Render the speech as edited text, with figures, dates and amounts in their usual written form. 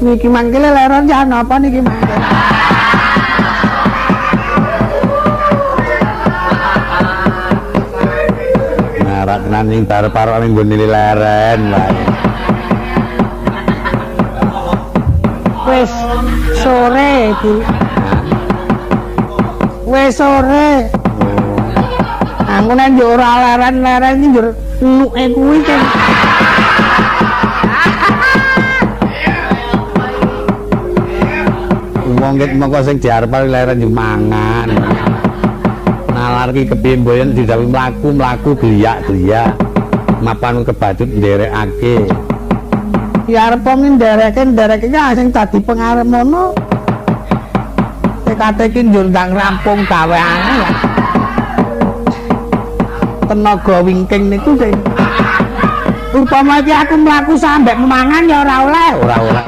Niki mangke leren ya napa niki mangke. Ngarak tenan ning bar-parok ning nggone leren wae. Wis sore, Bu. Wis sore. Aku nek yo ora leren-leren iki njur enuke kuwi sing Wong ket mongko sing diarep leren yo mangan. Nalar ki kepiye mboyen didhawuhi mlaku-mlaku gliyak-gliyak. Mapan kebacut nderekake. Ya arep ndereke ki sing dadi pengarep mono. TKT ki njur ndang rampung gaweane ya. Tenaga wingking niku sing upama iki aku mlaku sampe mangan ya ora oleh. Ora oleh.